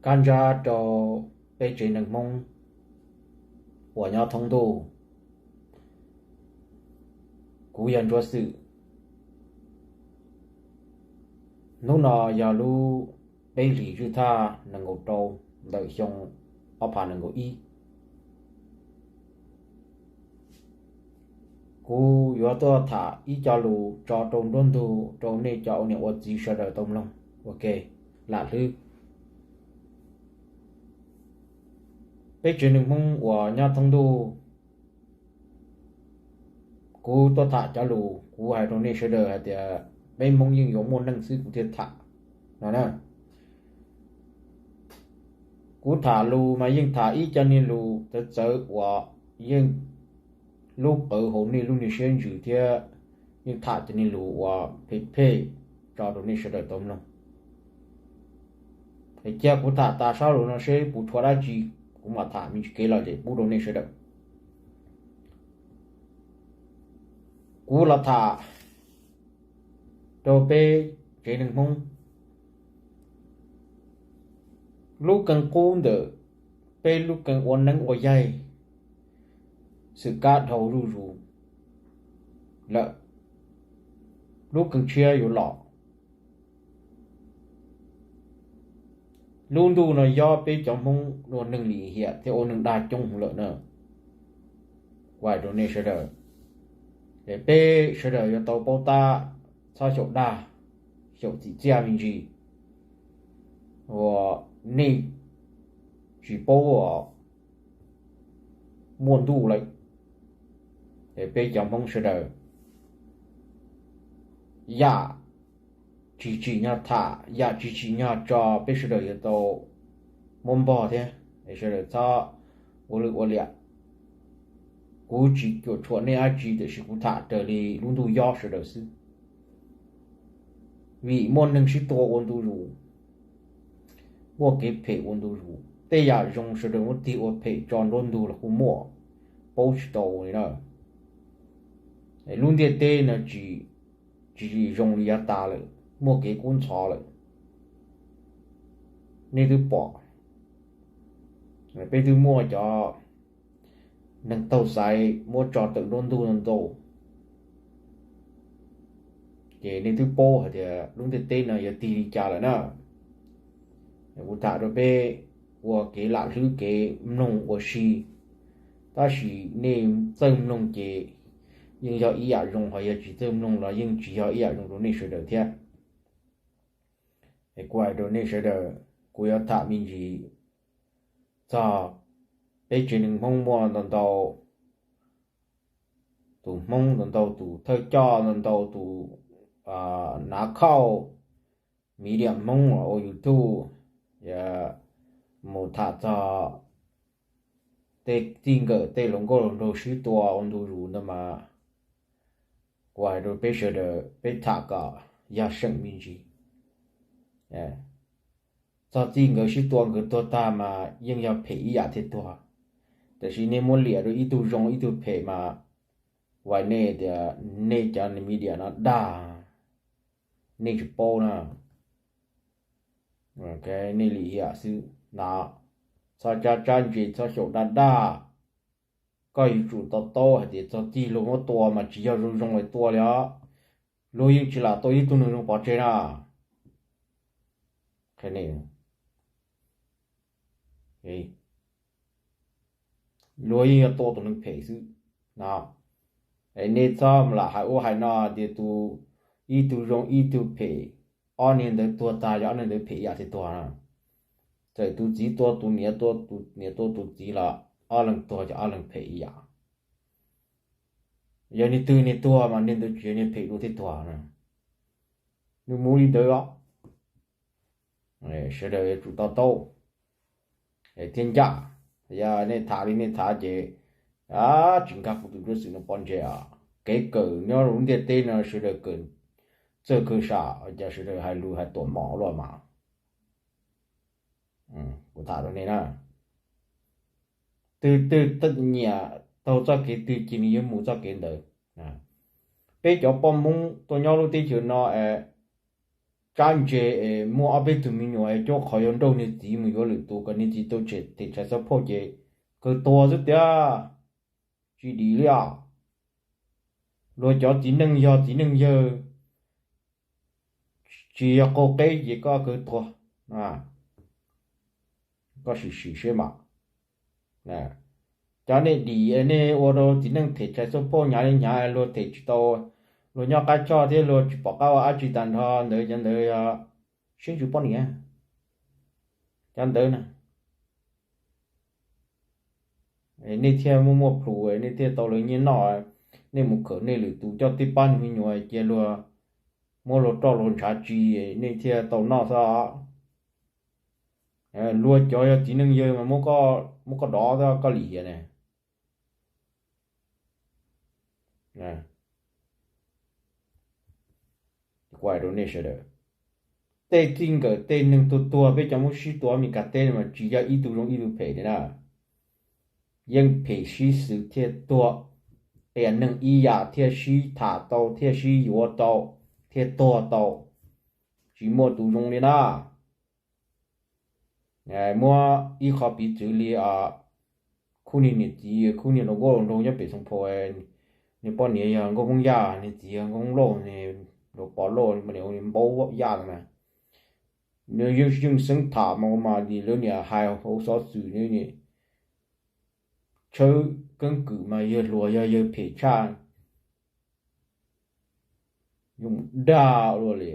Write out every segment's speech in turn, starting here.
Kab ntsab rau peb tsev neeg Hmoob uas nyob thoob ntuj. Kuv yog Ntsuab Xwm. Hnub no yog lub peb hlis zwj thaj nees nkaum rau ntawm xyoo ob phav nees nkaum ib. Kuv yuav tuaj tham ib co lus tso rau nruab ntug rau nej cov ua niam ua txiv sawv daws tau mloog ua ke lam hlwb. Peb tsev neeg Hmoob uas nyob thoob ntuj, kuv tuaj tham cov lus kuv hais rau nej sawv daws hais tias peb Hmoob yeej yuav muaj neej xwb kuv thiaj tham no na. Kuv tham lus mas yeej tham ib co niag lus txawv txawv uas yeej lub qawv hauv nej lub niag siab ntsws thiab yeej tham cov niag lus uas phem phem tso rau nej sawv daws tau mloog. Es cia kuv tham tas sab lus no seb puas tshuav dab tsi, kuv mam tham me ntsis kev lom zem pub rau nej sawv daws. Kuv los tham rau peb tsev neeg Hmoob. Lub keeb qub ntawm peb lub keeb ua neeb ua yaig xwm kab dhau zuj zus lawm, lub keeb tshiab yuav los. Lub ntuj no yob peb cov Hmoob ua neeg lim hiam thiab ua neeg dag coob lawm na. Kuv hais rau nej sawv daws, es peb sawv daws yuav tau paub tab, txhob xyaum dag, xyaum txim txiaj me ntsis uas nej tsis paub muaj ntuj lawm. Es peb cov Hmoob sawv daws, yam tsis tsim nyog tham, yam tsis tsim nyog tso, peb sawv daws yuav tau muab npog thiab, es sawv daws txhob ua lwj ua liam. Kuv tsis cuam tshuam nej dab tsi tiam sis kuv tham raws li lub ntuj yob sawv daws xwb. Vim muaj neeg sib tua ua ntu zus, muaj kev phem ua ntu zus, tej yam zoo sawv daws muab tig ua phem tso nruab ntug los kuj muaj, paub tsis tau li na. Lub ntiaj teb no tsis zoo li yav tas lawm, muaj kev kub ntxhov lawm. Nej twb pom, peb twb muaj cov neeg taug xaiv muab tso tawm nruab ntug ntau, ces nej twb paub hais tias lub ntiaj teb no yuav tig li cas lawm na. Kuv tham rau peb ua kev lam hlwb kev mloog ua si, tab sis nej txawj mloog ces yeej yog ib yam zoo, ho yog tsis txawj mloog los yeej tsis yog ib yam zoo rau nej sawv daws thiab. Es kuv hais rau nej sawv daws, kuv yuav tham me ntsis txog peb tsev neeg Hmoob muaj ntau ntau tus Hmoob, ntau ntau tus thawj coj, ntau ntau tus nav khauj, medium Hmoob los ua YouTube, mus tham txog tej txij nkawm tej hluas nkauj hluas nraug sib tua ua ntu zus ntawd mas kuv hais rau peb sawv daws peb tham kom yog seem me ntsis. Txog txij nkawm sib tua nkawd tuag tag mas yeej yog phem ib yam thiaj tuag. Tiam sis nej muab liam rau ib tug zoo ib tug phem mas, uas nej tias nej cov medium no dag, nej tsis paub na. Nej lim hiam xwb na, txhob cab tsab ntse, txhob xyaum dag dag. Koj yuav tsum to taub hais tias txog txij luag muab tua mas tsis yog zoo zoo es tua li os. Luag yeej tsis lam tua ib tug neeg zoo pov tseg na. Luag yeej yog tua tus neeg phem xwb no. Es nej txhob lam hais ua hais no tias tus, ib tug zoo ib tug phem, ob niag ntawd tuag tag yog ob niag ntawd phem ib yam thiaj tuag na. Txawm tus txiv tua tus niam, tus niam tua tus txiv los ob leeg tuag ces ob leeg phem ib yam. Yog niag twg niag tuag mas niag ntawd tsis yog niag phem dua thiaj tuag na. Nws mus li ntawd os. Sawv daws yuav tsum to taub thiab ncaj. Yog nej tham li nej tham ces tsis nkag kuv tus Ntsuab Xwm no pov ntseg os. Kev kawm nyob rau lub ntiaj teb no sawv daws kawm txawj kawg sam, cas sawv daws hais lus hais tuam mom luaj mas. Kuv tham rau nej na, twg twg nyiam taug txoj kev twg ces nws yuav mus txoj kev ntawd. Peb cov poj Hmoob tuaj nyob lub teb chaws no es tsab ntse es muaj ob peb tug me nyuam es cuab qhov yuav nrauj niag txiv mus yuav lwm tus kom niag txiv tau them tshais xub phauj ces kawg tuag xwb tiag, tsis dim li os. Luag cov txiv neej yog txiv neej yawg, tsis yog qaug qeb ces koj kawg tuag. Koj sim sim seb mas, cov nej dim nej ua rau txiv neej them tshais xub phauj hnyav li hnyav luag them tsis tau, luag nyob qab choj thiab luag tsis pom qab ua dab tsi tag nrho ntawd, cov ntawd yog siab ntsws poj niam, cov ntawd na. Nej thiaj muaj muaj plhus, nej thiaj tau lawv nyiaj noj, nej mus khawm nej lwm tus coj tej pab niag me nyuam cia luag muab luag roj luag ntshav tsis, nej thiaj tau noj xwb. Luag cov yog txiv neej yawg mas muab koj dov xwb, koj lim hiam ne. Kuv hais rau nej sawv daws, tej txij nkawm tej neeg tuag tuag peb cov Hmoob sib tua Meskas teb mas tsis yog ib tug zoo ib tug phem li na. Yeej phem sib xws thiaj tuag, qias neeg ib yam thiaj sib tham tau thiaj sib yuav tau thiaj tuag tau, tsis muaj tus zoo li na. Muab ib qho piv txwv li khub niag niam txiv khub niag hluas nkauj hluas nraug nyob pem Xoo Phau, niag poj niam yog nkauj Hmoob Yaj, niag txiv yog nkauj Hmoob Lauj, niag hluas pos lauj, niag npaub Yaj no mas, nws yeej yeej xeeb tham mas mas lawv niam hais hauv xov xwm, tshawb keeb kwm mas yawg hluas yog yawg phem tshaj, yeej dag luaj li.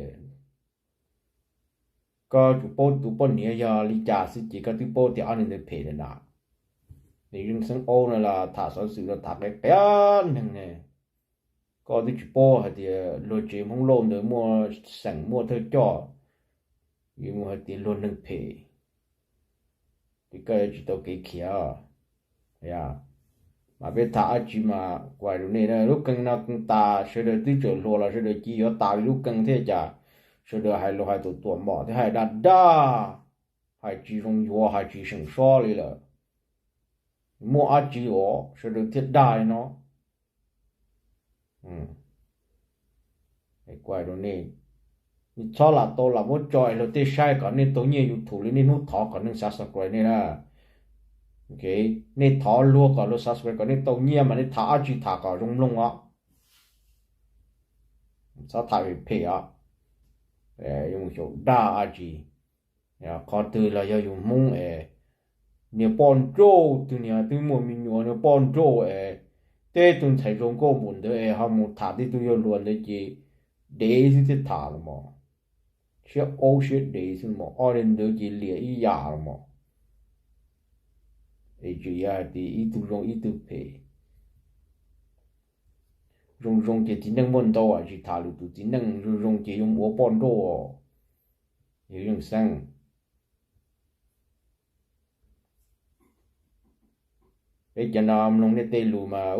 Koj tsuas paub tus poj niam yog li cas xwb ces koj twb paub tias ob neeg ntawd phem lawm na. Nws yeej xeeb aub no los tham xov xwm los tham qia qia neeg ne. Koj twb tsis paub hais tias luag tsev Hmoob Lauj ntawd muaj xeem muaj thawj coj, yuav mus hais tias luag neeg phem, ces koj yuav tsis tau kev khiav. Mas peb tham dab tsi mas kuv hais rau nej, lub kee no kee tas, sawv daws twb tseem hluas los sawv daws cia yuav tas li lub kee thiab cas sawv daws hais lus hais tuam tuam mom thiab hais dag dag, hais tsis zoo yuav hais tsis seem sob li lawm. Muaj dab tsi os sawv daws thiaj dag li no. Kuv hais rau nej, nej txhob lam tau lam muab tso es luag tej saib kom nej tau nyiaj YouTube li, nej hnub thov kom neeg subscribe nej na. Nej thov luag kom luag subscribe kom nej tau nyiaj mas nej tham dab tsi tham kom zoo mloog os. Txhob tham phem phem os, yuav mus xyaum dag dab tsi. Qhov twg los yog yus Hmoob es, niag poj nrauj twg niag twb muaj me nyuam, niag poj nrauj es, tej tug ntxhais zoo nkauj npaum ntawd es ho mus tham tej tug yawg hluas ntawd ces dev xwb thiaj tham los mas, siab aub siab dev xwb mas, ob li ntawd ces liam ib yam los mas. Es tseem yog hais tias ib tug zoo ib tug phem. Zoo zoo ces txiv neej muaj ntau tsis tham lwm tus txiv neej, zoo zoo ces yuav mus ua poj nrauj, yus yeej xeeb. Peb cov no mloog nej tej lus mas,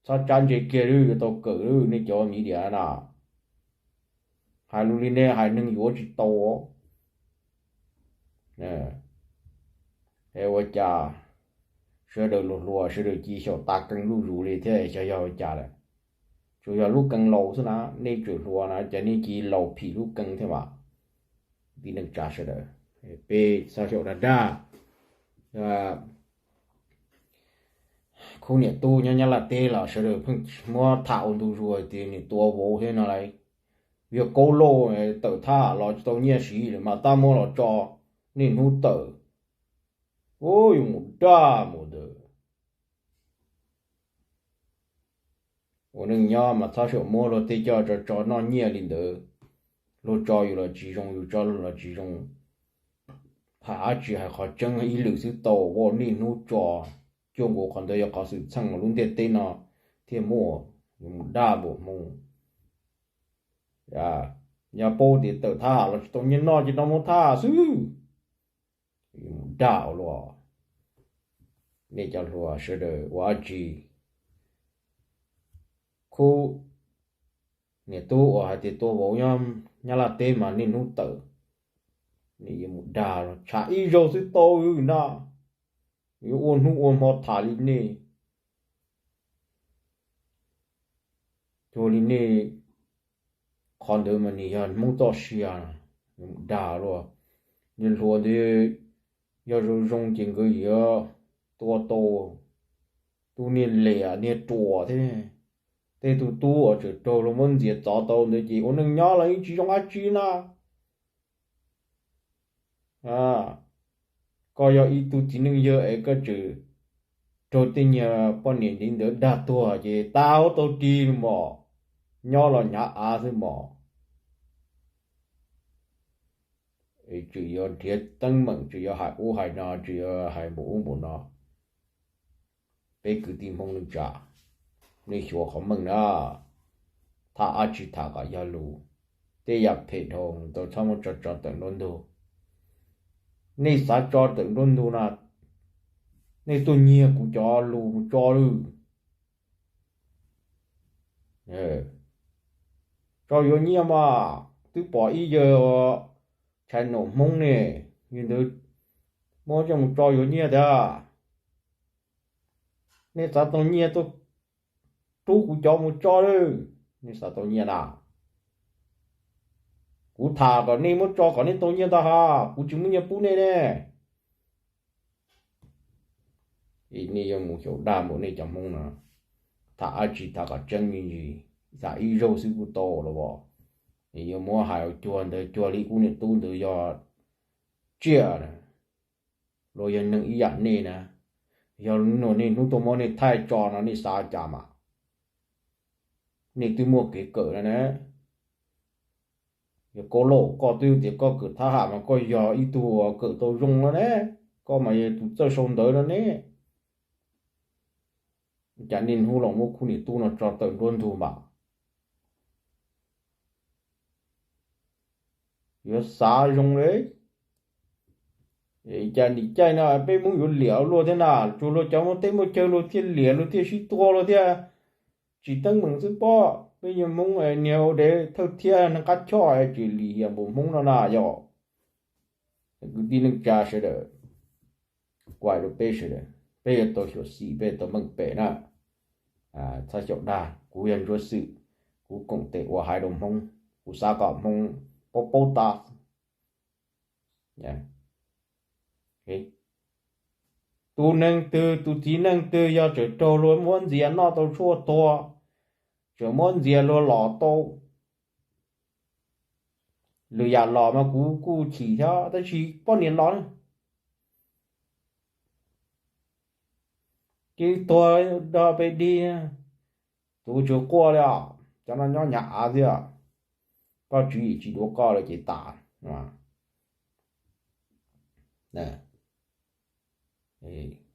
txhob tsab ntse kiag li, yuav tau kawm li nej cov media na. Hais lus li nej hais neeg yuav tsis tau. Es ua cas sawv daws hluas hluas sawv daws cia xyaum tas kees zuj zus li thiab, xyov yog ua cas lawm. Tsuas yog lub kee laus xwb na, nej tseem hluas na cas nej cia laus phim lub kee thiab mas. Tib neeg tsav sawv daws, peb txhob xyaum dag dag. Khub niam tub nyob Nyab Laj teb los sawv daws pheej muab tham ua ntu zus tias nws tua vauv thiab no lauj. Yog kaub lauj, tawm thab ham los tsis tau nyiaj siv lawm mas tab muab los tso niaj hnub tawm. Ub, yuav mus dag mus ntawd. Ua neej nyob mas txhob xyaum muab luag tej coj tso tso noj nyiaj li ntawd. Luag tso yus los tsis zoo, yus tso luag los tsis zoo. Hais dab tsi hais qhov tseeb ib lwm xwb tau, ua niaj hnub tso. Cuaj nkaus qhov ntawd yog qhov xwm txheej lub ntiaj teb no thiaj muaj. Yuav mus dag npaum Hmoob. Yog paub tias tawm thab ham los tsis tau nyiaj noj ces no muab thab ham xwb. Dag ua luaj. Nej cov hluas sawv daws ua dab tsi? Khub niam tub uas hais tias tua vauv nyob Nyab Laj teb mas niaj hnub tawm. Nej yuav mus dag los tsham ib zaug xwb tau na. Yuav ua hnub ua hmo tham li nej. Cuag li nej Qhov ntawd mas nws yog Hmoob txoj sia, dag luaj. Niag hluas ntawd yog zoo zoo ces nkawd yuav tua tau tus niag liam niag ruam thiab. Tej tus tub uas tseem raug luag muab ntxias txov tau ntawd ces ua neej nyob los yeej tsis zoo dab tsi na. Koj yog ib tug txiv neej yawg es koj tseem raug tej nyuag poj niam ntiv ntawd dag tuag ces tau tau ris mos, nyob los hnyav av xwb mos. Tseem yuav nrhiav teeb meem, tseem yuav hais ub hais no, tseem yuav hais npaum ub npaum no. Peb kwv tij Hmoob neej tsa, nej xyuas qhov meej na, tham dab tsi tham kom yog lus. Tej yam phem dhau tau txhob muab tso tso tawm nruab ntug. Nej xav tso tawm nruab ntug no, nej tuaj nyiag kuv cov lus mus tso lawm. Tso yuav nyiaj mas, twb pom ib yawg channel Hmoob ne, yawg ntawd muab coj mus tso yuav nyiaj tiag. Nej xav tau nyiaj tuaj rub kuv cov mus tso lawm. Nej xav tau nyiaj na, kuv tham kom nej muab tso kom nej tau nyiaj ntag ha, kuv tsis muaj nyiaj pub nej ne. Nej yuav mus xyaum dag npaum nej cov Hmoob no, tham dab tsi tham kom tseeb me ntsis, tham ib zaug xwb kuj tau los as. Yuav muab hais cuag ntawd cuag li kuv niam tub ntawd yog tsiaj na, luag yog neeg ib yam nej na. Yog niaj hnub tuaj muab nej thaij tso no nej xav cas mas, nej twb muaj kev kawm na na. Yog koj lauj, koj twb tias koj kawm thab ham mas koj yog ib tug kawm tau zoo no ne, koj mas yog tus txawj sau ntawv no ne. Cas niaj hnub los muab khub niam tub no tso tawm nruab ntug mas yuav xav zoo li. Cas nim caij no peb Hmoob yuav liam ua luaj thiab na, tsuas luag cov muaj teb muaj chaw luag thiaj liam, luag thiaj sib tua luag thiaj tsim teeb meem xwb pob. Peb yog Hmoob niag ua dev thawj thiab neeg qab choj tsis lim hiam npaum Hmoob no na yog. Kwv tij neej tsa sawv daws, kuv hais rau peb sawv daws, peb yuav tau xyuam xim, peb yuav tau meej pem na. Txhob xyaum dag, kuv yog Ntsuab Xwm, kuv koom tes ua haiv rau Hmoob, kuv xav kom Hmoob paub paub tab. Tus neeg twg tus txiv neej twg yog tseem raug luag muab ntxias noj tau tshuaj tuag, tseem muab ntxias luag los tau lwm yam los mas kuv kuj chim thiab, tab sis poj niam los ces tuag dog pes dig, tus tsis quaj li os, cov no nyob nyav av xwb, koj tswv yim tsis dua koj lawm ces tas.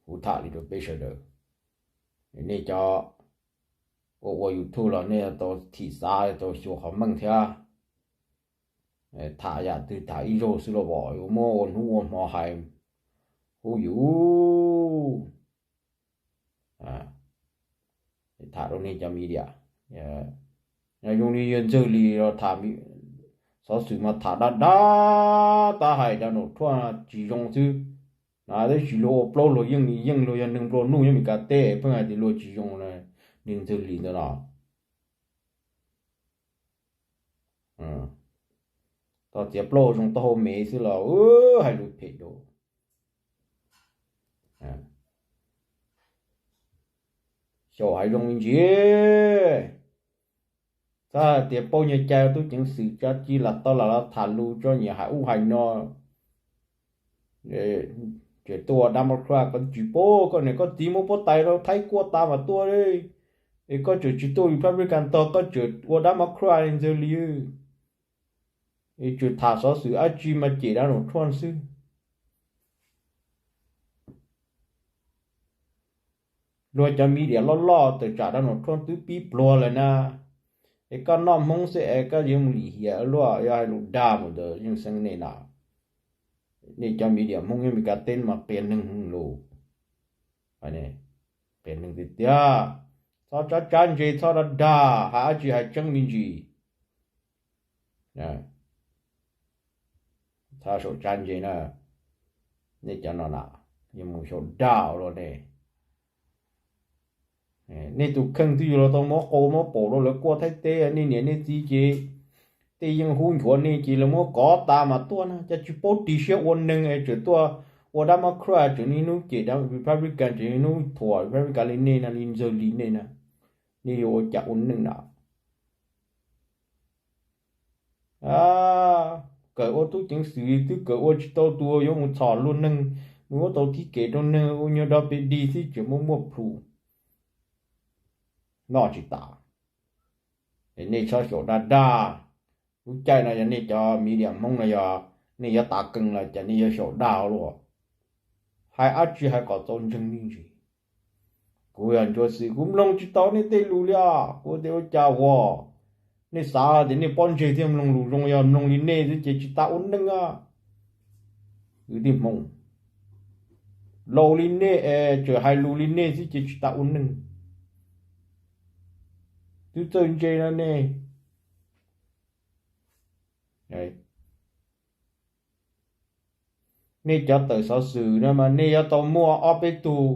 Kuv tham li rau peb sawv daws, nej cov ua ua YouTube los nej tau thim xav tau xyuas qhov meej thiab. Tham yam twg tham ib zaug xwb los as, yuav muab ua hnub ua hmo hais huv yus. Tham rau nej cov media, zoo li yawg Ntxawg Lis los tham, xov xwm mas tham dab dab tab hais Donald Trump tsis zoo xwb. Tab sis luag ua plaub luag yeej yeej, luag yog neeg nplua nuj nyob Meskas teb pheej hais tias luag tsis zoo, yawg Ntxawg Lis ntawd los tau txiav plaub zoo taub hau me xwb los hais lus phem dua. Xyaum hais zoo me ntsis, txhob hais tias paub nyuag cai tub ceev xwm tsa ci lam tau lam los tham lus tso nyiam hais ub hais no. Tseem tuaj ua dab mab khuaj, koj tsis paub, koj niam koj txiv muab pob tais rau Thaib kuaj tas mas tuaj li. Es koj tseem tsis tuaj Republican tog, koj tseem ua dab mab khuaj li Ntxawg Lis. Es tseem tham xov xwm dab tsi mas cem Donald Trump xwb. Luag cov media loj loj tawm tsam Donald Trump twb pib pluag lawm na. Es koj noj Hmoob xwb es koj yuav mus lim hiam luaj, yog hais lus dag mus ntawd yeej xeeb nej na. Nej cov media Hmoob nyob Meskas teb mas qias neeg lus, qias neeg tiag tiag. Txhob tsab tsab ntse, txhob dag dag, hais dab tsi hais tseeb me ntsis. Txhob saum tsab ntse na, nej cov no na, yuav mus xyaum dag ua luaj ne. Nej tus kheej twb yog luag tau muab qau muab paum rau lawv kuaj Thaib teb, nej niam nej txiv ces tej yeej hu nchuav nej ces lawv muab kov tas mas tuaj na, cas tsis paub ris siab ua neeg es tseem tuaj ua dab mab khuaj, tseem niaj hnub cem dab Republican, tseem niaj hnub thuam Republican li nej no, li ntxawg li nej na, nej yuav ua cas ua neej na? Kawm ua tub ceev xwm twb kawm ua tsis tau tus yuav mus txhom luag neeg, mus ua tau thib kev rau neeg ua nyuag dog pes dig xwb tseem muaj muaj plhus noj tsis tas. Nej txhob xyaum dag dag. Lub caij no yog nej cov media Hmoob no yog nej yuav tav kees los cas nej yuav xyaum dag luaj. Hais dab tsi hais kom txaus ntseeg me ntsis. Kuv yog ntsuag xwm kuv mloog tsis tau nej tej lus li os. Kuv tias ua cas ua, nej xav tias nej pob ntseg thiaj mloog lus zoo, yog mloog li nej xwb ces tsis tas ua neej a. Kwv tij Hmoob, laus li nej es tseem hais lus li nej xwb ces tsis tas ua neej. Twb txawj ntse no nej. Nej cov tawm xov xwm no mas nej yuav tau muaj ob peb tug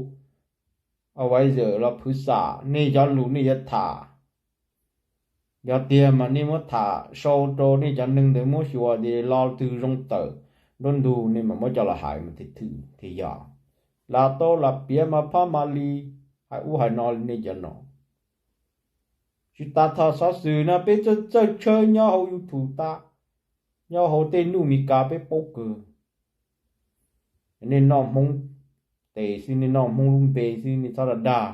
advisor los phwv xam nej cov lus nej yuav tham. Yog tiag mas nej muab tham sau rau nej cov neeg ntawd muab xyuas tias lo twg zoo tawm nruab ntug nej mam muab coj los hais mas thiaj thwm thiaj yog. Lam tau lam piav mas phab mas li, hais ub hais no li nej cov no. Tsis tas tham xov xwm no peb txawj txawj tshawb nyob hauv YouTube tas, nyob hauv tej nuj Mes Kas peb paub kawg. Nej noj Hmoob tes xwb, nej noj Hmoob lub npe xwb, nej txhob dag dag.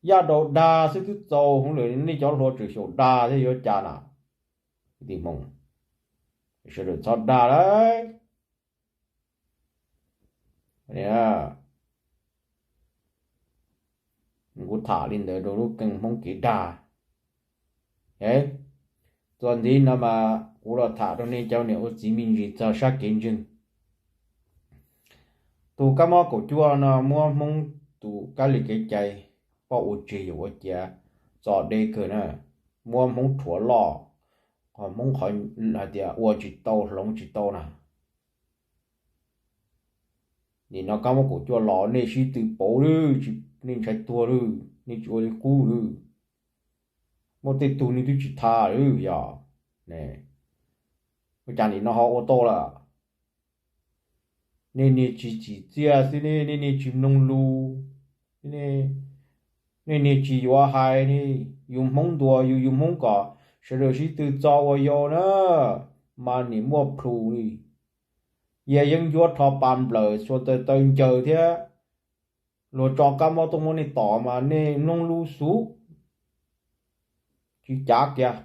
Yaj daus dag xwb twb txaus hwv lawm, nej cov hluas tseem xyaum dag thiab yuav cas na? Kwv tij Hmoob, sawv daws txhob dag lawm. Kuv tham li ntawd rau lub keeb Hmoob kev dag. Txuas ntxiv no mas kuv los tham rau nej cov niam ua txiv me ntsis txog sab kev ntseeg. Tus kab mob kaum cuaj no muab Hmoob tus kab li kev cai poj ua tseg yus ua ciav txom deb kawg na, muab Hmoob rhuav loj, qhov Hmoob qhov hais tias ua tsis tau hloov tsis tau na. Nim no kab mob kaum cuaj los nej sib tw pauv lawm, nej ntshai tuag lawm, nej tsis ua li qub lawm. Muaj tej tug nej twb tsis tham lawm yog. Ua cas nim no ho ua tau lawm? Nej niag tsis tsim txiaj xwb, nej niag tsis mloog lus, nej niag tsis yuav hais, yus Hmoob ntuas yus, yus Hmoob kom sawv daws sib tw txo ua yau na, mas nim muaj plhus li. Yog yeeb ncuab rho pa nplawm xuas taw taw ncaws thiab luag tso kab mob tuaj muab nej tom mas nej mloog lus xub, tsis cav kiag.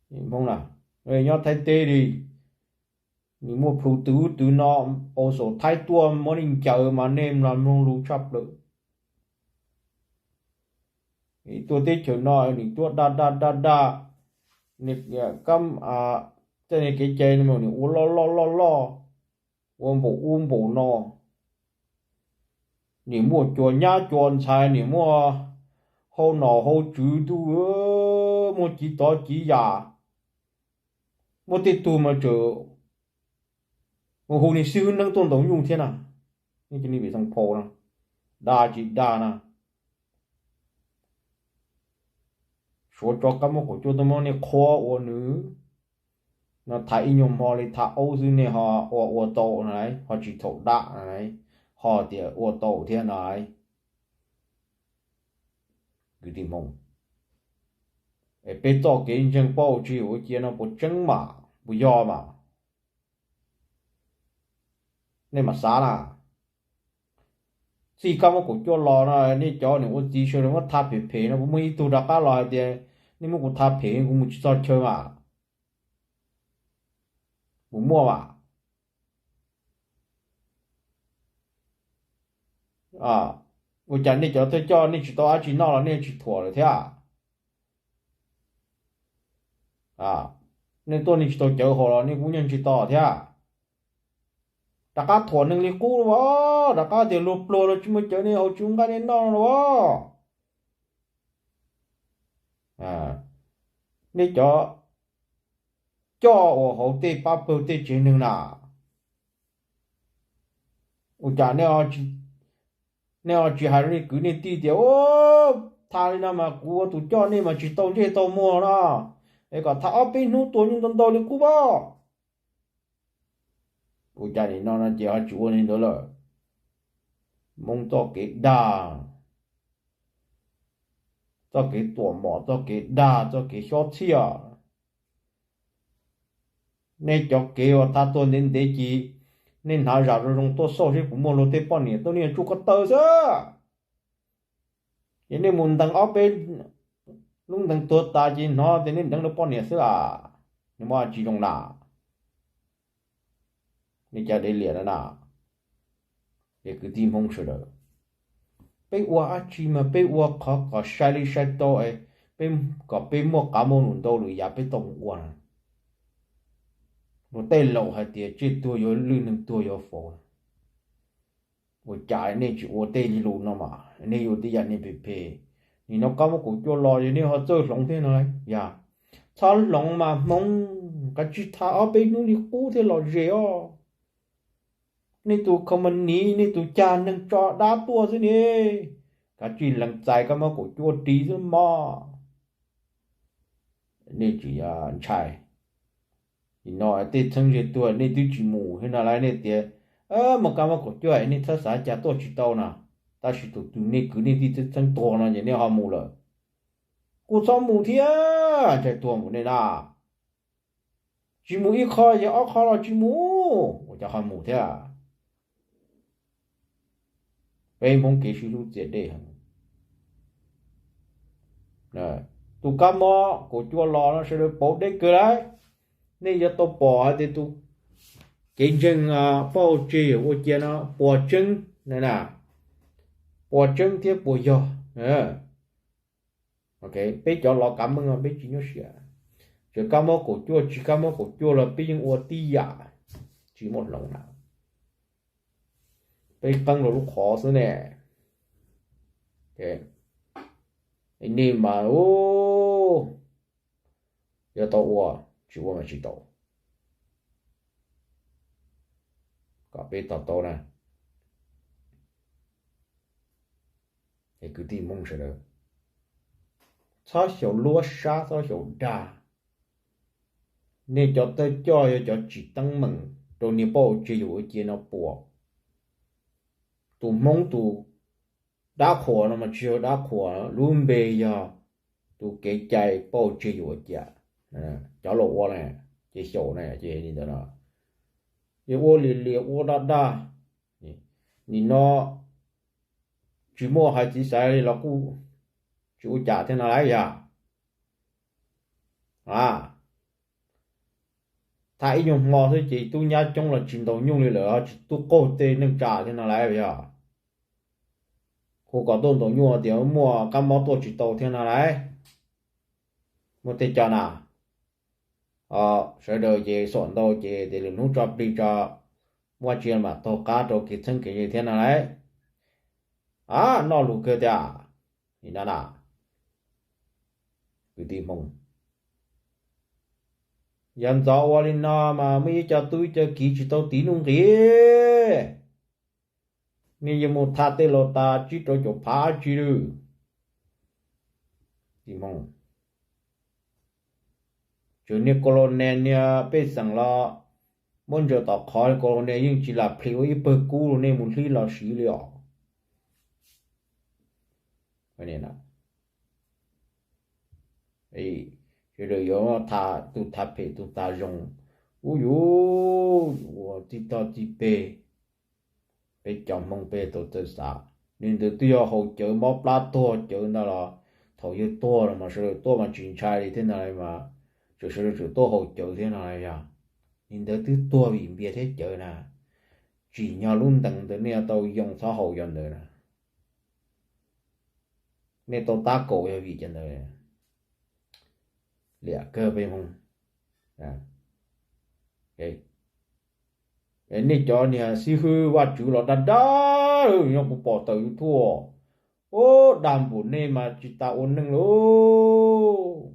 Hmoob na, nyob Thaib teb li, nws muaj plhus twg twg no, au xaum Thaib tuaj muab nej ncaws mas nej mloog lus tshaj plaws. Tuaj teb chaws no nws tuaj dag dag dag dag, tej niag kev cai no nws ua loj loj loj loj, ua npaum ub npaum no, nws muaj cua nyab cua ntxhais, nws muaj hau nom hau tswv ntuj, muaj civ tov civ yam, muaj tej tug mas tseem mus hu niag xib hwb neeb tuaj ntaus nyuj thiab na. Nej cov niag vim xoo phau no, dag tsis dag na. Suav tso kab mob kaum cuaj tuaj muab nej qhuab ua nws no, tham ib nyuag hmo li tham aub xwb nej ho ua ua tau na, ho tsis thaum dam na, ho tias ua tau thiab na. Kwv tij Hmoob, es peb txoj kev ntseeg poj ua tseg ua cia no puas tseeb mas puas yog mas? Nej mam xav na. Txij kab mob kaum cuaj los no nej cov niam ua txiv sawv daws muab tha phem phem no puas muaj ib tug rov qab los hais tias nej muab kuv tha phem kuv mus tsis txog chaw mas? Puas muaj mas? Ua cas nej cov thawj coj nej tsis tau dab tsi noj los nej tsis thuam lawm thiab? Nej tuaj nej tsis tau cawv haus los nej kuj nyuag ntsis to thiab. Rov qab thuam neeg li qub los, rov qab tias luag pluag los tsis muaj cawv nej haus tsis muaj nqaij nej noj los. Nej cov coj uas hauv tej pab pawg tej tsev neeg na, ua cas nej ho tsis hais rau nej kwv nej tij tias, Tha li no mas kuv ua tus coj nej mas tsis tau ntsej tau muag no, es kom tha ob peb hnub tua yeej ntau ntau li qub pob. Ua cas nim no no ces ho tsis ua li ntawd lawm. Hmoob txoj kev dag, txoj kev tuam mom, txoj kev dag, txoj kev xyob txhiaj. Nej cov kev uas tha tuag ntev ntev ces nej hnav zam zoo zoo tuaj xauj seb puas muaj luag tej poj niam tuaj, nej tsuj ko taw xwb. Ces nej mus ntees ob peb lub ntees tuag tas ces hnov tias nej nteev luag poj niam xwb las, nws muaj tsis zoo na. Nej cov dev liam no na, es kwv tij Hmoob sawv daws, peb ua dab tsi mas peb ua qhov kom sai li sai tau, peb, kom peb muaj qab muaj num ntau lwm yam peb tau mus ua na. Luag tej laus hais tias tsiaj tuag yuav lwj, neeg tuag yuav faus. Ua cas nej tsis ua tej lus no mas nej yuav tej yam nej phem phem. Nim no kab mob kaum cuaj los yog nej ho txawj hloov thiab no lauj yog? Txhob hloov mas Hmoob, kav tsij tha ob peb hnub li qub thiaj lom zem os. Nej tus company, nej tus cag neeg tso dab tuaj xwb ne, kav tsij lees txais kab mob kaum cuaj ris xwb mog. Nej tsis ntshai. Nim no tej txheeb ze tuag nej twb tsis mus thiab no lauj, nej tias mus kab mob kaum cuaj nej txhawj xav cas tuaj tsis tau no, tab sis tus twg nej kwv nej tij txheeb tuag no ces nej ho mus lawm. Kuj txhob mus thiab, ntshai tuag mus nej na. Tsis mus ib qho ces ob qho los tsis mus, ua cas ho mus thiab? Peb Hmoob kev sib hlub txias dej heev. Tus kab mob kaum cuaj los no sawv daws pauv deb kawg lauj. Nej yuav tau pom hais tias tus kev ntseeg poj tseg yawm ua cia no puas tseeb na, puas tseeb thiab puas yog. Peb cov los kav meej no peb tsis nyuaj siab. Txawm kab mob kaum cuaj tsis kab mob kaum cuaj los peb yeej ua tib yam, tsis muaj hloov na. Peb qeeb rau lub qhov xwb ne. Nej mas, yuav tau ua, tsis ua mas tsis tau. Kom peb to taub na, es kwv tij Hmoob sawv daws, txhob xyaum luab sab, txhob xyaum dag. Nej cov thawj coj yog cov tsim teeb meem rau niag poj tseg yawm ua cia no puas? Tus Hmoob tus dab qhuas no mas tsis yog dab qhuas, lub npe yog tus kev cai poj tseg yawm ua cia. Cov laus ua na, ces xyaum na, ces li ntawd no, yog ua liam liam ua daj daj, nim no tsis muaj hais txiv xaiv li los kuj tsis ua cas thiab no lauj yog? A, tham ib nyuag hmo xwb ces tub nyab coob los tsis ntaus nyuj li lawm, ho tsis tub qaug tej neej tsa thiab no lauj yog? Hu kom tuaj ntaus nyuj tias muaj kab mob tuaj tsis tau thiab no lauj. Muaj tej co na, sawv daws ces xom ntau ces tias lwm hnub tso plig tso, muaj tsis mam taug qab rau kev txheeb kev ze thiab no lauj. A, noj lus kawg tiag li no na. Kwv tij Hmoob, yog ntxov ua li no mas muaj ib co tub ib co kiv tsis tau tiv nuj nqis. Nej yuav mus tham tej laus tas tsib rau caum phav dab tsi lawm? Tsis niag Colonel niag pej xeem los muab ntsaws tom qhov, Colonel yeej tsis lam plhis ua ib pawg kub rau nej mus hlib los siv li os. Sawv daws yuav tham tus tham phem tus tham zoo, ub yuv, ua tib tog tib peg, peb cov Hmoob peb tau txawj xav. Nim ntawd twb yog haus cawv mob plab tuag cawv ntag los, thaum yawg tuag los mas sawv daws tuaj mas tsis ntshai li thiab ntag mas, tseem sawv daws tseem tuaj haus cawv thiab no yog. Nim ntawd twb tuag vim npias thiab cawv na, tsim nyog lub ntees ntawd nej yuav tau yoo txhob haus cov ntawd na. Nej tau tab kaum yog vim cov ntawd. Liam kawg peb Hmoob. Nej cov niag xib hwb Vaj Tswv los dag dag, nyob kuv pom tawm YouTube, ub, dag npaum nej mas tsis tas ua neej lauj.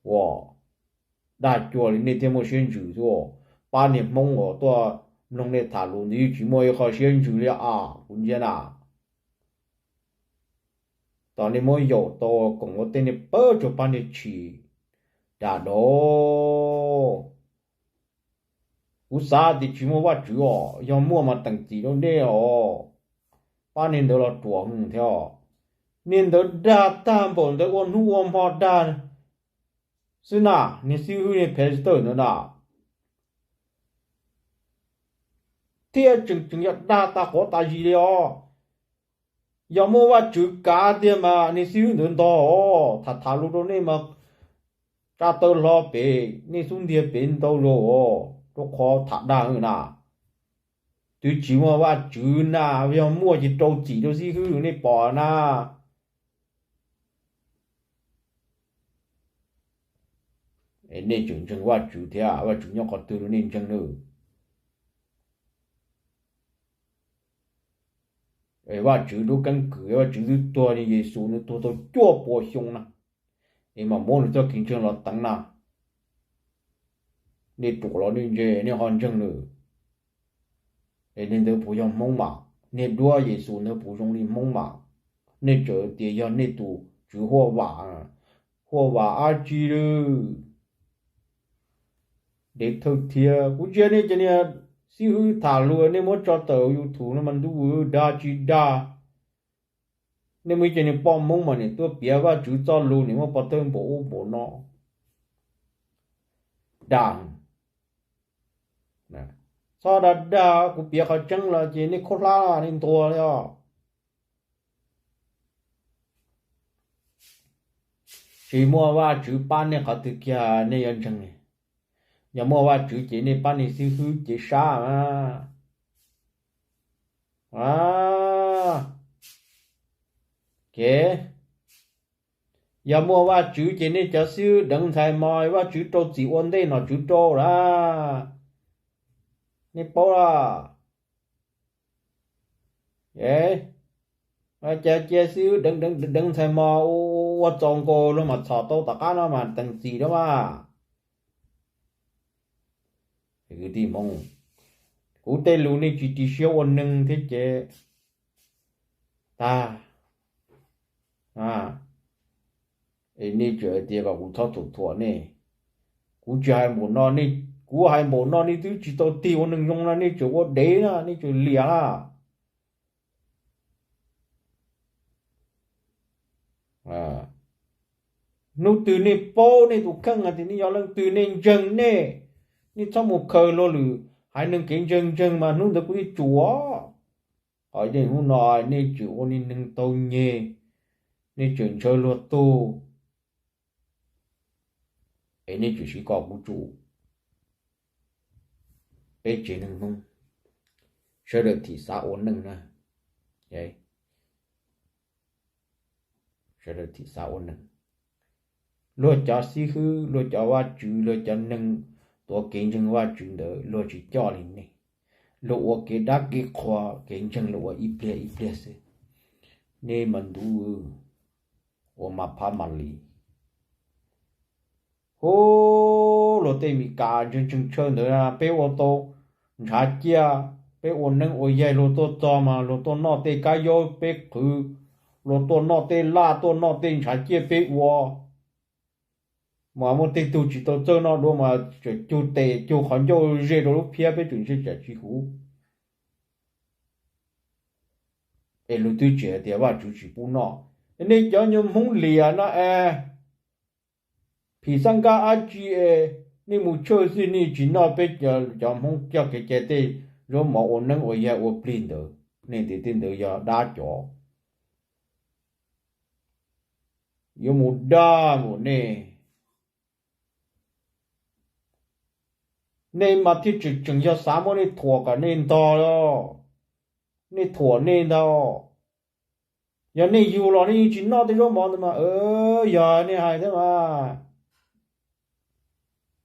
Ua dag cuag li nej thiaj muaj siab ntsws xwb. Pab niag Hmoob uas tuaj mloog nej tham lus ntawd yeej tsis muaj ib qho siab ntsws li as, kuv ntsia na. Tos nej muab yaum tau koom ua tej nej pab tsuag pab nej tshis. Dag dab. Kuv xav tias tsis muaj Vajtswv os, yog muaj mas teem txim rau nej os. Pab nej ntawd los ruam thiab os. Nej ntawd dag tag npaum ntawd ua hnub ua hmo dag xwb na, niag xib hwb niag pastor ntawd na. Thiab tseem tseem yog dag tas quav tas zis li os. Yog muaj Vajtswv kav tiag mas niag xib hwb ntawd ntog os, tham tham lus rau nej mas tsa taw hlo pem nej xub ntiag pem ntau zaus os, rau qhov tham dag na. Twb tsis muaj Vajtswv na, yog muaj ces rau txim rau xib hwb nej pom na. Es nej tseem ntseeg Vajtswv thiab, Vajtswv nyob qhov twg rau nej ntseeg na? Es Vajtswv lub keeb kwm, Vajtswv twb tuag, niag Yexus nws tuag tau cuaj puas xyoo na, es mam muab nws txoj kev ntseeg los teev na. Nej ruam los nej ntse, nej ho ntseeg nws. Es niag ntawd puas yog Hmoob mas? Niag duab Yexus ntawd puas zoo li Hmoob mas? Nej tseem tias yog nej tus tswv huaj vam, huaj vam dab tsi lawm? Dev thawj thiab, kuv ntsia nej cov niag xib hwb tham lus nej muab tso tawm YouTube no mas ntuj, dag tsis dag. Nej muaj ib co niag poj Hmoob mas nim tuaj piav Vajtswv txoj lus nim muaj pov thawj npaum ub npaum no. Dag. Txhob dag dag, kuv piav qhov tseeb los ces nej khaub hlab nej ntuag li os. Tsis muaj Vajtswv pab nej qhov twg kiag nej yuav ntseeg. Yog muaj Vajtswv ces nej pab niag xib hwb cev sab mas. Ces yog muaj Vajtswv ces nej cov xib hwb deev ntxhais mos, Vajtswv rau txim ua ntej nom tswv rau lawm. Nej paub los? Cas cia xib hwb deev deev deev ntxhais mos ua txaus nkaus luag mam txhom tau tom qab no mas teem txim rau mas. Kwv tij Hmoob, kuv tej lus nej tsis ris siab ua neeg thiab ces tag. Es nej tseem hais tias kom kuv txhob thuam thuam nej. Kuv tsis hais npaum no, kuv hais npaum no nej twb tsis tau tig ua neeg zoo no, nej tseem ua dev na, nej tseem liam na. Hnub twg nej paub nej tus kheej hais tias nej yog leej twg, nej ntseeg nej, nej txhob mus khaws luag lwm haiv neeg kev ntseeg ntseeg mas hnub ntawd kuv yeej tsum. Qhov yeej hnub no nej tseem ua niag neeg taug nyeg, nej tseem ntshaw luag tug, es nej tseem siv kom kuv tsum. Peb tsev neeg Hmoob, sawv daws thim xav ua neej na. Sawv daws thim xav ua neej. Luag cov xib hwb, luag cov vajtswv, luag cov neeg tuav kev ntseeg vajtswv ntawd luag tsis coj li nej. Luag ua kev dab kev qhua, kev ntseeg luag ua ib pliag ib pliag xwb. Nej mas ntuj, ua mas phab mas li. Hu, luag tej Mes Kas ntseeg ntseeg tshaw ntawd peb ua tau ntshav ciaj, peb ua neeb ua yaig luag tuaj txog mas luag tuaj noj tej kab yaub peb qhwv, luag tuaj noj tej laj tuaj noj tej ntshav ciaj peb ua. Mas muaj tej tug tsis tau txawj noj dua mas tseem cug tes cug qhov ncauj ze rau lub phiab peb tseem ntshe tsam tsis huv. Es luag twb tsis hais tias vajtswv tsis pub noj. Nej cov nyuag Hmoob liam no es phim xab nkab dab tsi es nej mus tshawj xwb nej tsis noj peb cov Hmoob coj kev cai tej zaub mov ua neeb ua yaig ua plig ntawd, nej tias tej ntawd yog dab cov. Yuav mus dag mus nej. Nej mas thiaj tseem tseem yog xav muab nej thuam kom nej ntog, nej thuam nej ntag. Yog nej yug los nej yeej tsis noj tej zaub mov ntawd mas, yog nej hais thiab mas,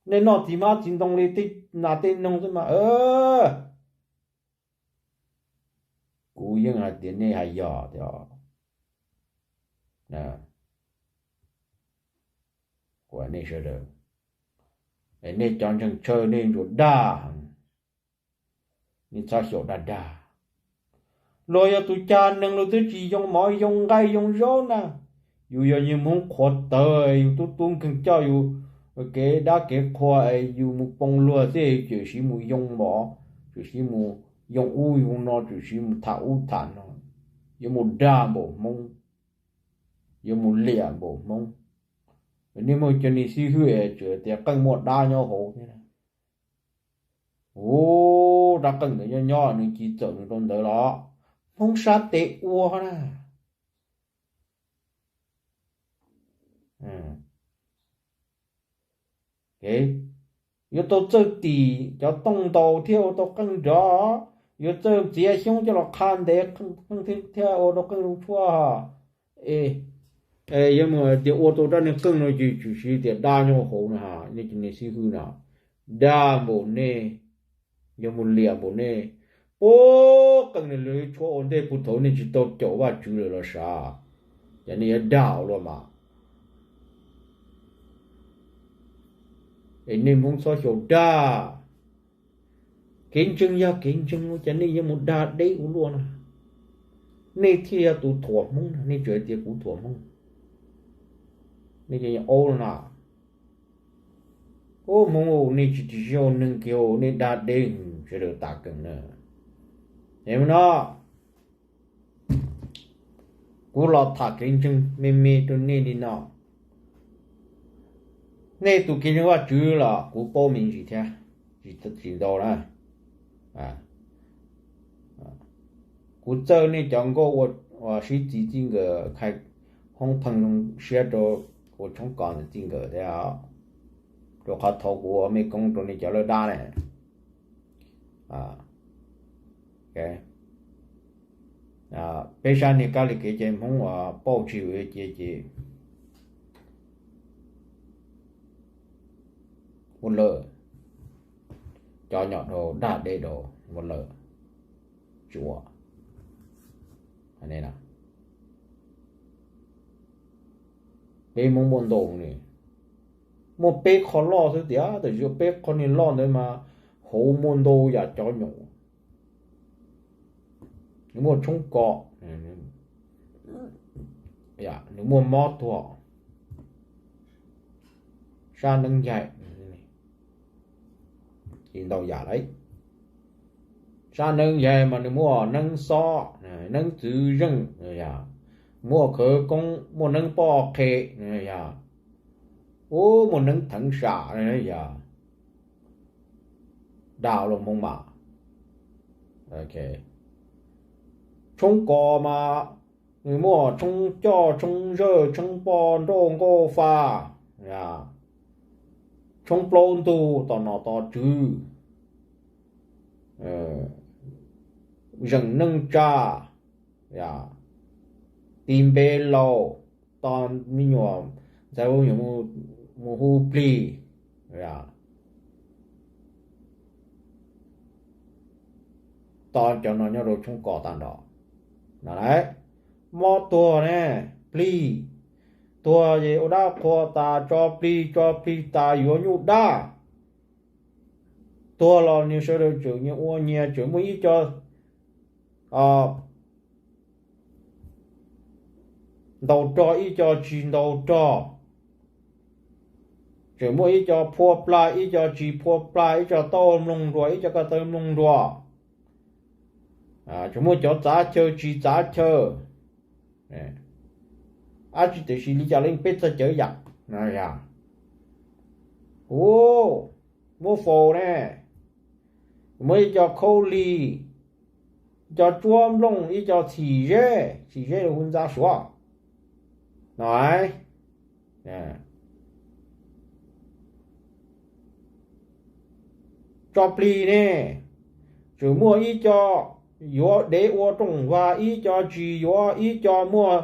nej noj txiv hmab txiv ntoo li tej nas tej noog xwb mas. Kuv yeej hais tias nej hais yog tiag. Nej sawv daws, nej cov ntseeg tshaw nej ntsuas dag, nej txhob xyaum dag dag. Luag yog tus cag neeg luag twb tsis yoo mov yoo nqaij yoo zaub na, Yus yog niag Hmoob qhuav tawv, yus tub tub nkeeg coj yus kev dab kev qhua es yus mus poob luag xwb, tseem siv mus yoo mov, tseem siv mus yoo ub yoo no, tseem siv mus tham ub tham no, yuav mus dag npaum Hmoob, yuav mus liam npaum Hmoob. Nej muaj cov niag xib hwb es tseem tias qeej muaj dab nyob hauv thiab. Ub, rab qeej ntawd nyob nyob nws cia li txawm nws rau ntawd los Hmoob sab tes ua na. Yuav tau txawj tim cov tooj ntaus thiaj ua tau qeej nrov, yuav txawj txiav xyoob coj los qha ntev qeej thiaj ua tau qeej zoo tshuaj. Es yuav mus tias ua tau rab niag qeej no ces tsuas siv tias dab nyob hauv no, nej cov niag xib hwb no, dag npaum nej, yuav mus liam npaum nej. Puag qeej no lawv tshuab ua ntej puag thaum nej tsis tau caum Vajtswv lawm los sav, ces nej yuav dag ua luaj mas. Es nej Hmoob txhob xyaum dag. Kev ntseeg yog kev ntseeg, ua cas nej yuav mus dag deb ua luaj na? Nej thiaj yog tus thuam Hmoob na, nej tseem tias kuv thuam Hmoob. Nej aub no na. Ub, Hmoob, nej tsis tsis sib haum neeg kiag, nej dag deb sawv daws tas kees na. Es no kuv los tham kev ntseeg me me rau nej li no. Nej tus kev ntseeg Vajtswv los kuv paub me ntsis thiab, tsis ntau na. Kuv txawj nej cov nkauj ua sib txiv txij nkawm, khai hoob pheej zoo siab rau ua tshoob kos ntawm txij nkawm thiab, rau qhov thaum kuv ua mej koob rau nej cov lawj dab ne. Peb sab niag kab li kev cai Hmoob uas pauj tsis hwm cia ces ua lawm, cov nyom rau dag deb rau ua lawm, tsis ua. Peb Hmoob muaj ntau ne, muaj peb qho loj xwb tiag, tab sis peb qho niag loj ntawd mas hauv muaj ntau yam cov nyom. Nws muaj tshoob kos, nws muaj mob tuag, sab neeb yaig, ntau yam lawm. Sab neeb yaig mas nws muaj neeb xob, neeb txwv zeej, muaj khawv koob, muaj neeb poj qhe, yog, ub, muaj neeb theev sam, yog, dag luaj Hmoob mas. Tshoob kos mas nws muaj tshoob coj, tshoob zawj, tshoob poj nrauj nkauj fa, tshoob plaub ntug, tos nom tos tswv, zeem neej tsa, tis npe laus, tos me nyuam ntxhais mus hu plig, tos cov no nyob rau tshoob kos tag nrho. Mob tuag ne, plig tuag ces ua dab qhua tas, tso plig, tso plig tas yuav nyuj dab. Tuag los nws sawv daws tseem nyias ua nyias, tseem muaj ib co ntaus rog, ib co tsis ntaus rog, tseem muaj ib co phua plag, ib co tsis phua plag, ib co taub hau mloog nruas, ib co ko taw mloog nruas, tseem muaj cov txav chaw tsis txav chaw. Ab tsi, tiam sis li cas los peb txog cawv yam no yog, ub, muab faus ne, muab ib co khaub lig, ib co tsuab nplooj, ib co txhim zeb, txhim zeb hu ntxa suav no. Tso plig ne, tseem muaj ib co yuav dev ua rooj vag, ib co tsis yuav, ib co muaj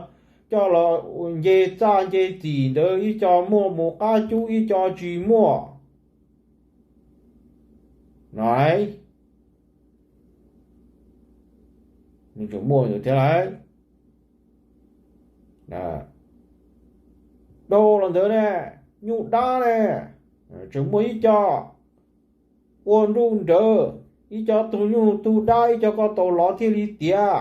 coj los nce txaj nce txim ntawd, ib co muaj mus qab cub, ib co tsis muaj no. Nws tseem muaj ntawd thiab lauj. Dhau los ntawd ne, nyuj dab ne, tseem muaj ib co ua nruj nrawg, ib co tug nyuj tug dab, ib co ko taus lov thiaj li tiav.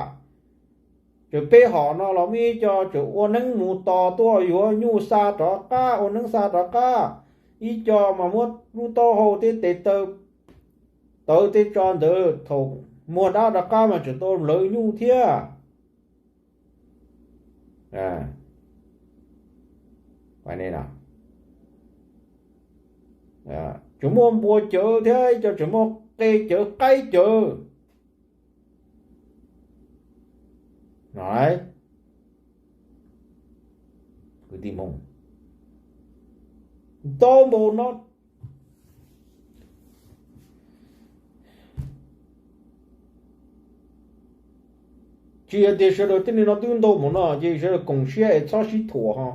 Tseem peb hom no los muaj ib co tseem ua neeb mus tos tuaj yuav nyuj xa rov qab, ua neeb xa rov qab. Ib co mas muab lub taub hau thiab tes taw tawv tej tso ntawd, thaum muag dab rov qab mas tseem tau lawv nyuj thiab. Tseem muaj npua cawv thiab ib co tseem muaj qe cawv qaib cawv. Kwv tij Hmoob, ntau npaum no, tsis hais tias sawv daws tej neeg no twb ntau npaum no ces sawv daws koom siab es txhob sib thuam ho.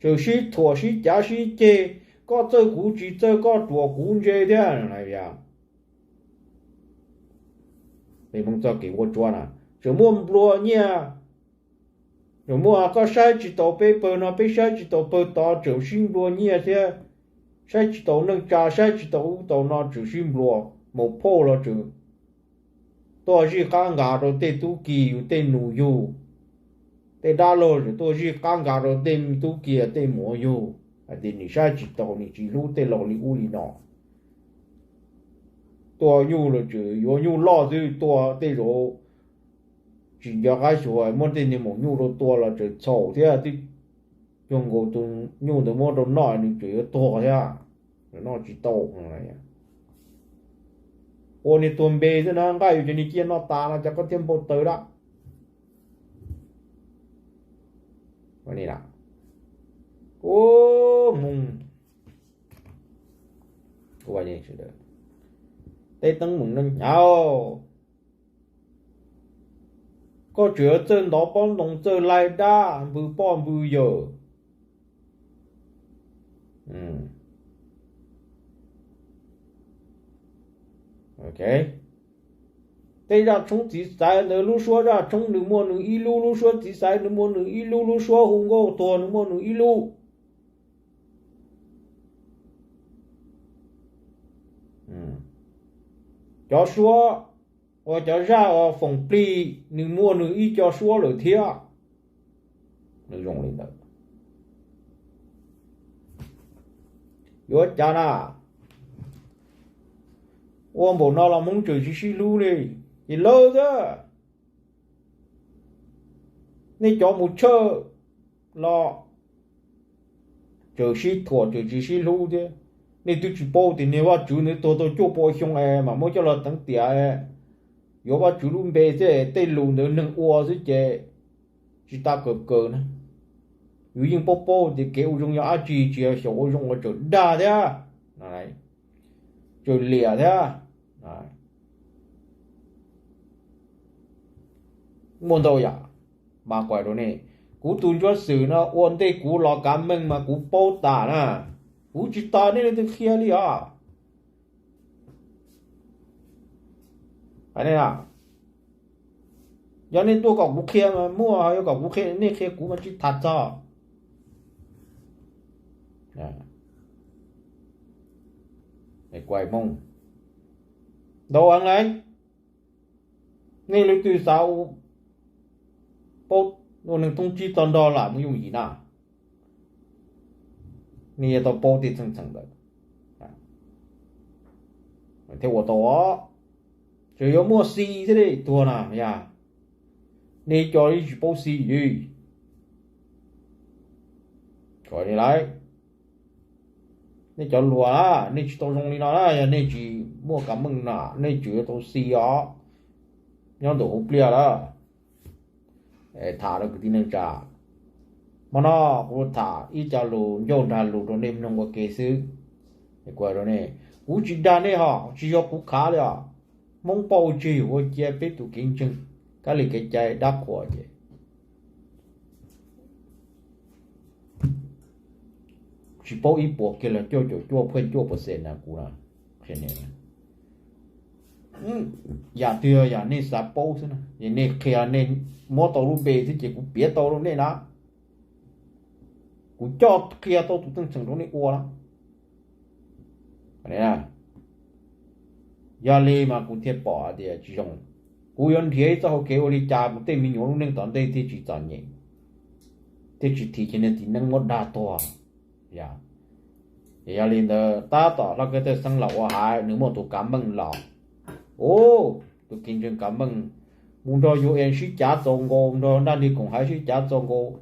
Tseem sib thuam sib cav sib ceg, koj txawj kuv tsis txawj, koj ruam kuv ntse thiab. Hmoob txoj kev vuab tsuab na, tseem muaj nplua nyiaj, tseem muaj koj saib tsis taus peb pawg no, peb saib tsis taus pawg tod, tseem sib nplua nyiaj thiab. Saib tsis taus neej tsa, saib tsis taus ub taus no, tseem sib nplua, mus phauj los tseem tuaj zij qab nkas rau tej tub ki yug tej nus yug, tej dab laug tseem tuaj zij qab nkas rau tej tub ki tej muam yug, hais tias nim saib tsis taus, nim tsis hlub tej laus li ub li no. Tua nyuj los tseem yuav nyuj loj xwb, tua tej zaum tsis nco qab xyuas, muab tej niag maum nyuj rau tua los tseem txhaum thiab, twb cuag nkaus tus nyuj ntawd muab rau noj nws tseem yuav tuag thiab, noj tsis tau. Ua niag tuag npe xwb na, nqaij yus cov niag ciaj noj tas no cas koj thiaj npau taws lawm. Ub, Hmoob, teb teeb meem no hnyav, koj tseem yuav txawj ntov pob ntoo, txawj laig dab, npws poj npws yawm. Tej zaj tshoob txiv xaiv ntawd, lub suab zaj tshoob nws muaj nws ib lub, lub suab txiv xaiv nws muaj nws ib lub, lub suab hu nkauj tuag nws muaj nws ib lub. Cov suab uas cov zaj uas foom plig nws muaj nws ib co suab lawm thiab. Nws zoo li ntawd, yuav cas na, ua npaum no los Hmoob tseem tsis sib hlub li, ces lawv thiab. Nej cov mus church los tseem sib thuam tseem tsis sib hlub thiab. Nej twb tsis paub tias niag Vajtswv ntawd tuag tau cuaj pua xyoo es mam muab coj los teev tiam, yuav Vajtswv lub npe xwb, tej lus ntawd neeg ua xwb ces tsis tas kawm kawg na. Yus yeej paub paub tias kev ua zoo yog dab tsi, tsis yog xyaum ua zoo uas tseem dag thiab, tseem liam thiab. Muaj ntau yam mas kuv hais rau nej, kuv tus ntsuab xwm no ua ntej kuv los kav meej mas kuv paub tas na, kuv tsis tos nej leej twg qhia li os. Yog nej tuaj kom kuv qhia mas muaj, yog kom kuv qhia, nej qhia kuv mas tsis tham txog. Ntau heev lawm, nej leej twg xav paub ua neeg thoob tsib txog nrog lam mus yooj yim na, nej yuav tau paub tej txheej txheem ntawd thiaj ua tau. Tseem yuav muaj xi thiab li tuag na yog, nej cov yeej tsis paub xi li. Kom nej lawv, nej cov luag na, nej tsis tau zoo li no na, yog nej tsis muaj kav meej na, nej tseem yuav tau xi os. Nyob ntawm hauv pliaj lawm, tham rau kwv tij neej tsa. Hmo no kuv tham ib co lus ncauj nrag lus rau nej mloog ua ke xwb. Kuv hais rau nej, kuv tsis dag nej hos, tsis yog kuv khav li os. Hmoob poj ua tseg yus ua cia peb tus kev ntseeg, kab li kev cai dab qhuas ces tsis paub ib puas kiag los cuaj caum cuaj phuaj cuaj percent na kuv qhia nej. Yam twg yam nej xav paub xwb na, es nej qhia, nej muab tau lub npe xwb ces kuv piav tau rau nej na. Kuv coj qhia tau tus teej tseem rau nej ua na. Yog li mas kuv thiaj pom hais tias tsis zoo. Kuv yuav nrhiav ib txoj hau kev ua li cas mus tej me nyuam lub neej tom ntej thiaj tsis txom nyem, thiaj tsis thim cov niag txiv neej muab dag tuag. Yog, yog li ntawd tab tom Hlob Kab Thawj Xeeb los ua haiv, nws muaj tus kav meej los. Ub, tus kev ntseeg kav meej mus nrog UN sib cav txaus nkaus, nrog Nraj Nrig Koom Haiv sib cav txaus nkaus,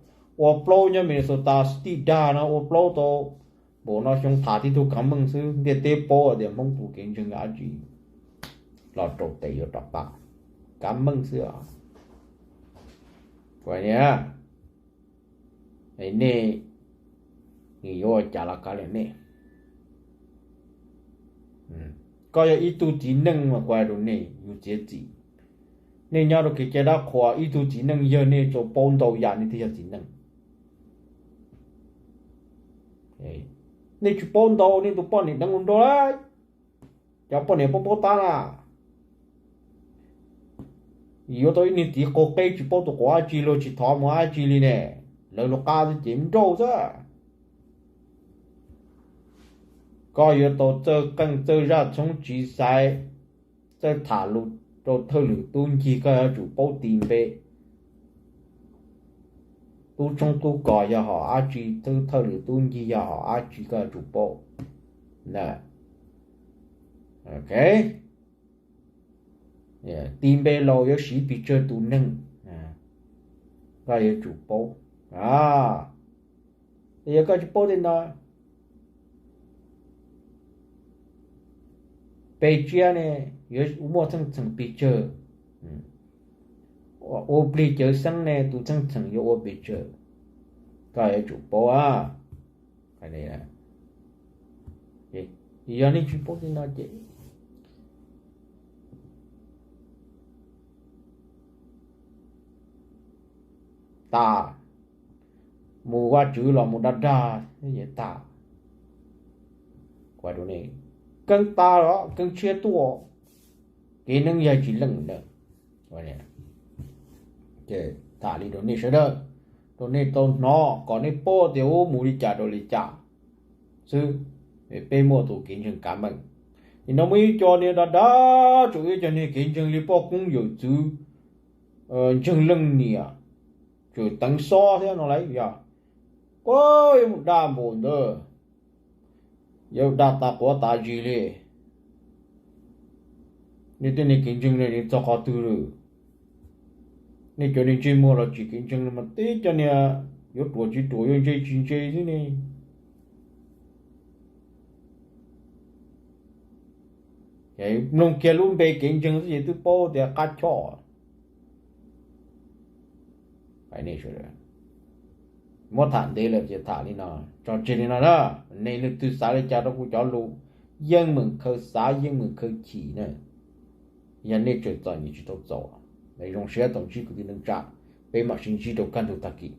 ua plaub nyob Minnesota State dag no, ua plaub tau npaum no xyoo tham tib tug kav meej xwb, ntiaj teb paub tias Hmoob tus kev ntseeg dab tsi los rau tes yuav rov qab. Kav meej xwb os. Kuv niam, nej, nws yuav ua cas los kav liam nej. Koj yog ib tug txiv neej mas kuv hais rau nej, yus txiav txim. Nej nyob rau kev cai dab qhuas, ib tug txiv neej yawg nej tsuas paub ntau yam nej thiaj yog txiv neej. Nej tsis paub ntau, nej tus poj niam deev ua nraug lawm, cov poj niam paub paub tab na. Yuav tau ib niag txiv qaug qeb tsis paub tus quav dab tsi, luag tsis thov mus dab tsi li ne, lawv luag qab xwb ces nrauj xwb. Koj yuav tau txawj qeej txawj zaj tshoob tsis xaiv, txawj tham lus rau thawj lwm tub ncig, koj yuav tsum paub tis npe. Tub tshoob tub kos yog hom dab tsi, tub thawj lwm tub ncig yog hom dab tsi koj yuav tsum paub. Tis npe laus yuav siv pes tsawg tus neeg, koj yuav tsum paub. Yog koj tsis paub tej no, pes tsawg ne, yuav muaj txheej txheem pes tsawg, ua plig cawv xeeb ne tus txheej txheem yuav ua pes tsawg, koj yuav tsum paub. Yog nej tsis paub tej no ces tas, mus Vajtswv los mus dag dag, tas. Keeb tas los keeb tshiab tuaj, kev neeb yaig tsis leej lawm. Tham li rau nej sawv daws, rau nej tau hnov kom nej paub tias ua mus li cas rau li cas xwb. Peb muaj tus kev ntseeg kav meej, nim no muaj ib co niag dag dag tsuas ib co niag kev ntseeg li poj koob yawm txwv, ntseeg leej niam, tseem teev xob thiab no lauj. Yog, yuav mus dag npaum ntawd, yuav dag tas quav tas zis li. Nej tej niag kev ntseeg no txog qhov twg lawm? Nej cov niag ntsej muag los tsis kev ntseeg mas tib co niag yuav ruam tsis ruam, yuav ntse tsis ntse xwb ne. Mloog kiag lub npe kev ntseeg xwb ces twb paub tias qab choj. Muab tham ntev lawm ces tham li no, tso tseg li no na. Nej leej twg xav li cas rau kuv cov lus, yeej meem khaws xav yeej meem khaws chim na. Yog nej tseem txom nyem tsis tau txaus, zoo siab tau ntsib kwv tij neej tsa, peb mam sib ntsib rau kaj ntug tag kis.